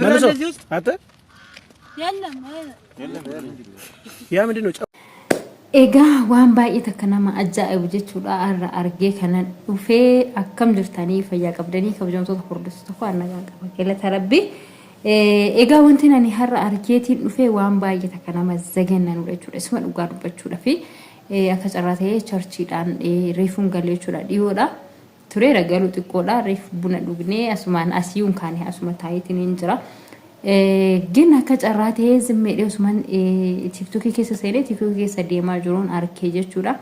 መልሶ አንተ ያ ምንድን ነው? Egaa waan baay'ee takka nama ajaa'ibu jechuudha har'a argee kanan dhufee akkam jirtanii fayyaa qabdanii kabajamtoota hordoftoota koo annagaa qaba galata rabbi. Egaa wanti ani har'a argeetiin dhufee waan baay'ee takka nama zagannanudha jechuudha isuma dhugaa dubbachuudha fi akka carraa ta'ee charchiidhaan reefuun galee jechuudha dhiyoodha. Tureera galuu xiqqoodha reef buna dhugnee asumaan asiyyuun kaane asuma taayitiin hin jira. Gin akka carraa ta'ee zimmeedhee osumaan tiiktookii keessa seenee tiiktookii keessa deemaa jiruun arkee jechuudha.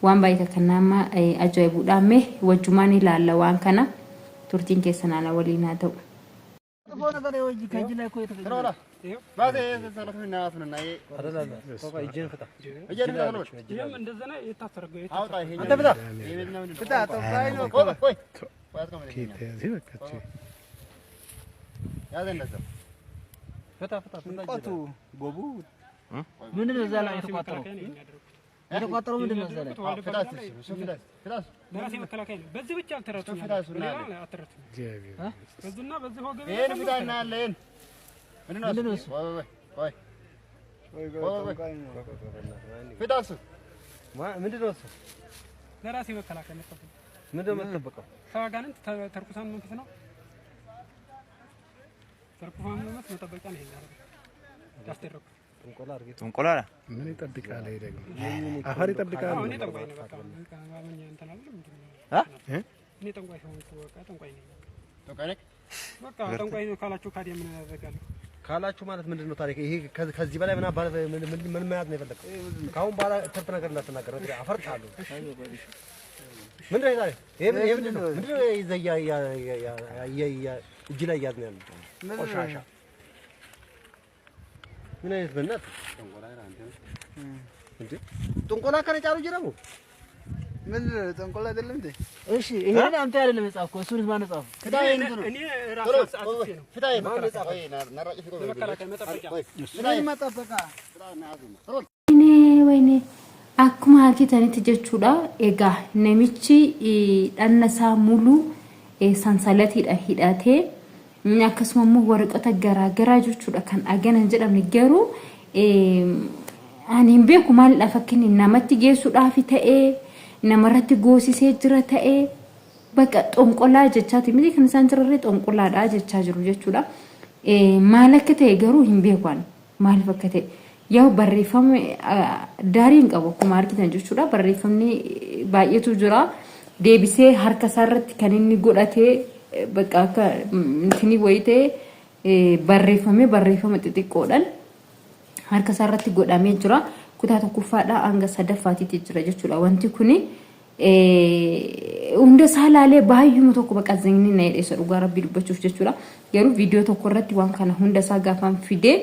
Waan baay'ee takka nama ajaa'ibuudha. Mee wajjumaan ilaalla waan kana turtiin keessa naana waliin haa ta'u. ምንድን ነው እዛ ላይ የተቋጠረው? የተቋጠረው ምንድን ነው እዛ ላይ? ለራሴ መከላከያ ነው። በዚህ ብቻ አልተረቱም፣ አልተረቱም። በዚህና በዚህ ወገብ ምንድን ነው እሱ? ምንድን ነው እሱ? ለራሴ መከላከያ መጠበቅ ምንድን ነው የምትጠብቀው? ከአጋንንት ተርኩሳን መንፈስ ነው። ተርኩሳን መንፈስ መጠበቂያ ነው። ይሄን ያደረጉት ያስደረጉት ጥንቆላ ምን ይጠብቃል? ይሄ ደግሞ አፈር ይጠብቃል። አዎ፣ እኔ ጠንቋይ ነኝ። በቃ በቃ እንትን አይደለም ምንድን ነው? እኔ ጠንቋይ ሰው በቃ ጠንቋይ ነኝ። በቃ ጠንቋይ ነው ካላችሁ ካዲያ ምን አደርጋለሁ? ካላችሁ ማለት ምንድን ነው ታሪክ? ይሄ ከዚህ በላይ ምን አባለ ምን መያዝ ነው የፈለግከው? ከአሁን በኋላ ትርፍ ነገር እንዳትናገር አፈርጥሃለሁ። ምንድን ነው ታዲያ? ይሄ ምንድን ነው? ምንድን ነው ይዘህ እጅ ላይ እያዝን ያለው ቆሻሻ? ምን አይነት በእናትህ እንዴ! ጥንቆላ ከነጫሉ ጅረቡ ምንድን ነው ጠንቆላ አይደለም እንዴ? እሺ ይሄን አንተ አይደለም የጻፍከው፣ እሱንስ ማን ጻፈው? እኔ ራሴ አጽፌ ነው ለመከላከያ መጠበቂያ። ምን መጠበቂያ? ወይኔ ወይኔ akkuma argitanitti jechuudha. Egaa namichi dhanna isaa muluu sansalatiidha hidhatee akkasuma immoo waraqata garaagaraa jechuudha kan agana hin jedhamne garuu ani hin beeku maalidha fakkiin namatti geessuudhaaf ta'ee namarratti goosisee jira ta'ee bakka xonqolaa jechaati miti kan isaan jirarree xonqolaadha jechaa jiru jechuudha. Maal akka ta'e garuu hin beeku ani maaliif akka ta'e. Yaa'u barreeffama daarii hin qabu akkuma argitan jechuudha. Barreeffamni baay'eetu jira. Deebisee harka isaarratti kan inni godhatee bakka akka intinii wayii ta'e barreeffamee barreeffama xixiqqoodhaan harka isaarratti godhamee jira. Kutaa tokkoffaadhaa hanga sadaffaatiitti jira jechuudha. Wanti kuni hunda isaa laalee baay'uma tokko bakka zingni na jedhe dhugaa rabbii dubbachuuf jechuudha. Garuu viidiyoo tokko irratti waan kana hunda isaa gaafaan fidee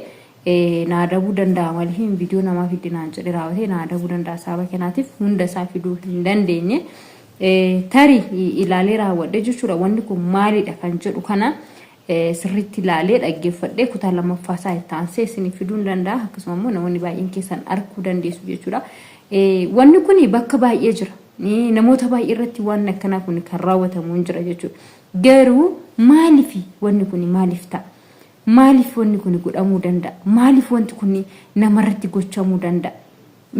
na adabuu danda'a malee hin viidiyoo namaa fidde naan jedhe raawwatee na adabuu danda'a sababa kanaatiif hunda isaa fiduu hin dandeenye. Tarii ilaalee raawwadhe jechuudha. Wanni kun maalidha kan jedhu kana sirriitti ilaalee dhaggeeffadhee kutaa lammaffaa isaa itti aansee isinii fiduu hin danda'a. Akkasuma immoo namoonni baay'een keessan arguu dandeessu jechuudha. Wanni kun bakka baay'ee jira. Namoota baay'ee irratti waan akkanaa kun kan raawwatamu hin jira jechuudha. Garuu maaliif wanni kun maaliif ta'a? Maaliif wanni kun godhamuu danda'a? Maaliif wanti kun namarratti gochamuu danda'a?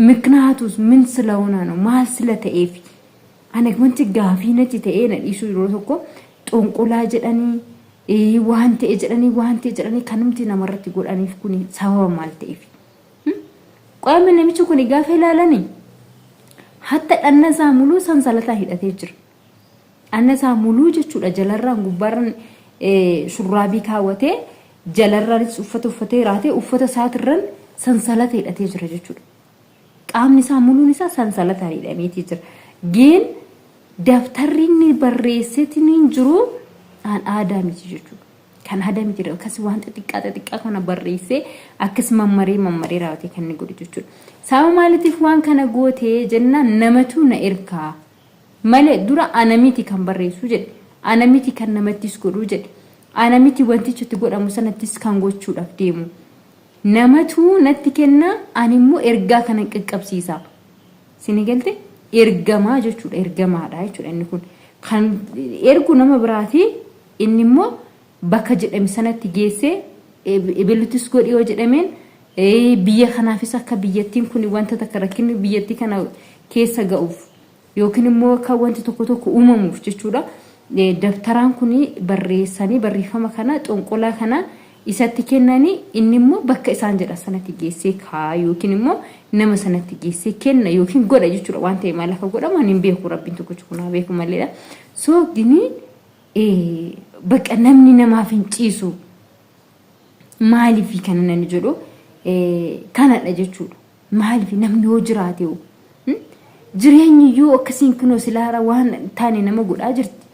ምክንያቱስ ምን ስለሆነ ነው? maal sila ta'eef? Ana wanti gaafii natti ta'ee na dhiisuu yeroo tokko xonqolaa jedhanii waan ta'e jedhanii waan ta'e jedhanii kanumti namarratti godhaniif kun sababa maal ta'eef? Qaamni namichi kun gaafa ilaalani hatta dhanna isaa muluu sansalataa hidhatee jira. Dhanna isaa muluu jechuudha jalarraan gubbaarraan shurraabii kaawwatee jalarraanis uffata uffatee raatee uffata isaatirran sansalata hidhatee jira jechuudha. Qaamni isaa muluun isaa sansalataan hidhameetii jira. Geen daftarri inni barreesseetiin hin jiru an aadaa miti jechuudha. Kan aadaa miti akkas waan xixiqqaa xixiqqaa kana barreessee akkas mammaree mammaree raawwatee kan inni godhu jechuudha. Sababa maaliitiif waan kana gootee jennaan namatu na ergaa malee dura ana miti kan barreessu jedhe ana miti kan namattis godhu jedhe ana miti wantichi itti godhamu sanattis kan gochuudhaaf deemu. Namatu natti kenna ani immoo ergaa kana qaqqabsiisa. Sini galte ergamaa jechuudha ergamaadha jechuudha inni kun kan ergu nama biraati Inni immoo bakka jedhame sanatti geessee ebeluttis godhi yoo jedhameen biyya kanaafis akka biyyattiin kun wanta takka rakkinni biyyattii kana keessa ga'uuf yookiin immoo akka wanti tokko tokko uumamuuf jechuudha. Dabtaraan kun barreessanii barreeffama kana xonqolaa kana isatti kennanii inni immoo bakka isaan jedhan sanatti geessee kaa'a yookiin immoo nama sanatti geessee kenna yookiin godha jechuudha. Waan ta'e maal akka godhamu ani hin beeku rabbiin tokkichi kun haa beeku maleedha. So gini bakka namni namaaf hin ciisu maaliif kana nani jedhu kanadha jechuudha. Maaliif namni yoo jiraate hoo? Jireenyi iyyuu akkasiin kunoo silaara waan taane nama godhaa jirti.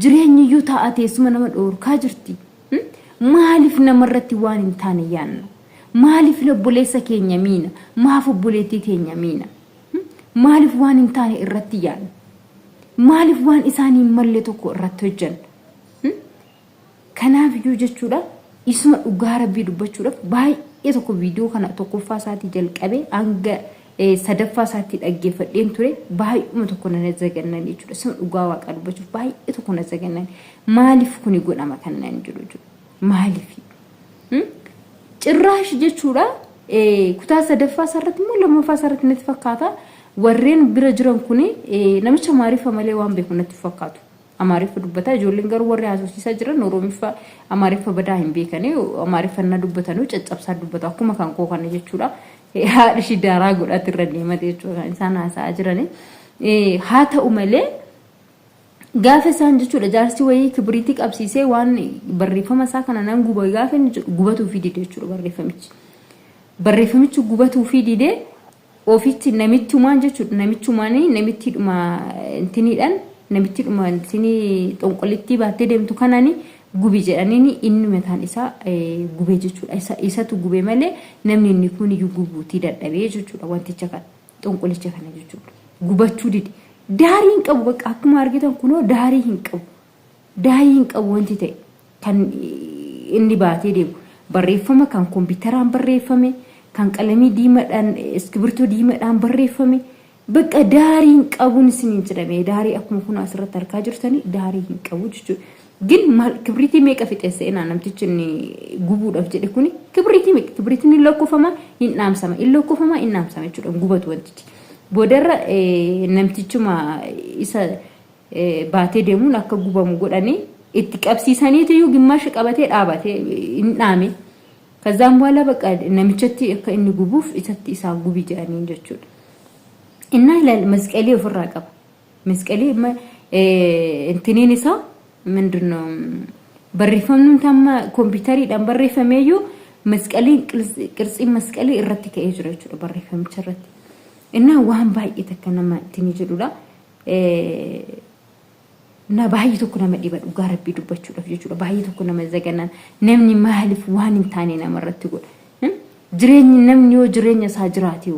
Jireenyi iyyuu taa'aa teessuma nama dhoorkaa jirti. Maaliif namarratti waan hin taane yaanna? Maaliif obboleessa keenya miina? Maaf obboleettii teenya miina? Maaliif waan hin taane irratti yaanna? Maaliif waan isaan hin malle tokko irratti hojjenna? Kanaaf iyyuu jechuudha isuma dhugaa rabbii dubbachuudhaaf baay'ee tokko viidiyoo kana tokkoffaa isaatii jalqabee hanga sadaffaa isaatti dhaggeeffadheen ture baay'uma tokko na zagannan jechuudha. Isuma dhugaa waaqaa dubbachuuf baay'ee tokko na zagannan. Maaliif kuni godhama kan nan jedhu jechuudha. Maaliif? Cirraash jechuudha kutaa sadaffaa isaarratti immoo lammaffaa isaarratti natti fakkaata. Warreen bira jiran kuni namicha Amaariffa malee waan beeku natti fakkaatu. Amaariffa dubbata. Ijoolleen garuu warri haasofsiisaa jiran Oromiffa Amaariffa badaa hin beekani. Amaariffa na dubbatanuu caccabsaa dubbatu. Akkuma kan koo kana jechuudha. Haadha ishii daaraa godhatti irra deemate jechuudha kan isaan haasa'aa jirani. Haa ta'u malee gaafa isaan jechuudha jaarsi wayii kibriitii qabsiisee waan barreeffama isaa kana nan guba gaafa inni jedhu gubatuufii dide jechuudha barreeffamichi. Barreeffamichi gubatuufii didee Ofitti namittumaan jechuudha namichumaan namittiidhuma intiniidhaan namittiidhuma intinii xonqolittii baattee deemtu kanaan gubi jedhaniini inni mataan isaa gube jechuudha. Isa isatu gube malee namni inni kun iyyuu gubuutii dadhabee jechuudha wanticha kana xonqolicha kana jechuudha. Gubachuu dide. Daarii hin qabu bakka akkuma argitan kunoo daarii hin qabu. Daarii hin qabu wanti ta'e kan inni baatee deemu. Barreeffama kan kompiitaraan barreeffame, kan qalamii diimadhaan, iskibirtoo diimadhaan barreeffame. Bakka daarii hin qabuun isiniin jedhame. Daarii akkuma kun asirratti argaa jirtanii daarii hin qabu jechuudha. Gin maal kibriitii meeqa fixe seenaa namtichi inni gubuudhaaf jedhe kuni kibriitii meeqa kibriitiin hin lakkoofama hin dhaamsama hin lakkoofama hin dhaamsama jechuudha gubatu wantichi. Boodarra namtichuma isa baatee deemuun akka gubamu godhanii itti qabsiisaniitiyyuu gimmaasha qabatee dhaabatee hin dhaame. Kazaan booda bakka namichatti akka inni gubuuf isatti isaa gubi jedhaniin jechuudha. Innaa ilaali masqalii ofirraa qaba. Masqalii intiniin isaa ምንድነው barreeffamni amma kompiitariidhaan barreeffameeyyuu masqaliin qirtsiin masqalii irratti ka'ee jira jechuudha barreeffamicha irratti. Innaa waan baay'ee takka nama ittiin jedhudha. Na baay'ee tokko nama dhiba dhugaa rabbii dubbachuudhaaf jechuudha. Baay'ee tokko nama zaganan namni maaliif waan hin taane namarratti godha. Jireenyi namni yoo jireenya isaa jiraate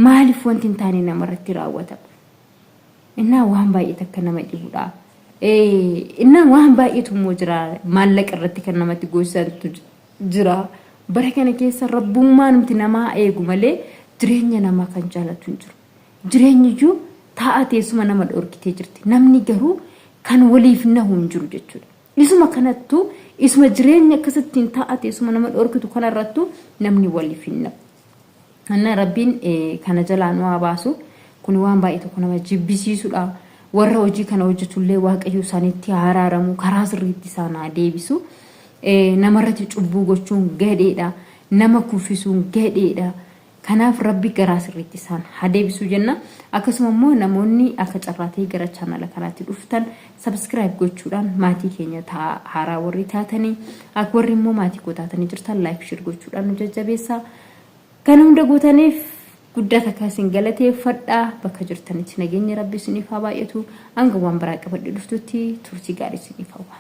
maaliif wanti hin taane namarratti raawwatama. Innaa waan baay'ee takka nama dhibudha. Innaa waan baay'eetu immoo jira maallaqa irratti kan namatti goosisantu jira. Bara kana keessa rabbummaa nuti namaa eegu malee jireenya namaa kan jaalatu hin jiru. Jireenyi iyyuu taa'a teessuma nama dhorkitee jirti. Namni garuu kan waliif nahu hin jiru jechuudha. Isuma kanattu isuma jireenya akkasittiin taa'a teessuma nama dhorkitu kanarrattu namni waliif hin nahu. Anna rabbiin kana jalaa nu haa baasu. Kun waan baay'ee tokko nama jibbisiisudha. Warra hojii kana hojjetullee Waaqayyo isaanitti haa araaramu, karaa sirriitti isaan haa deebisu. Namarratti cubbuu gochuun gadheedha. Nama kuffisuun gadheedha. Kanaaf Rabbi garaa sirriitti isaan haa deebisu jenna. Akkasuma immoo namoonni akka carraa ta'e gara chaanala kanaatti dhuftan subscribe gochuudhaan maatii keenya ta'a haaraa warri taatanii akka warri immoo maatii koo taatanii jirtan like share gochuudhaan nu jajjabeessaa. Kana hunda gootaniif guddaa takka isin galateeffadha. Bakka jirtanitti nageenya Rabbi isiniif haa baay'atu. Hanga waan biraa qabadhe dhuftutti turtii gaarii isiniif hawwa.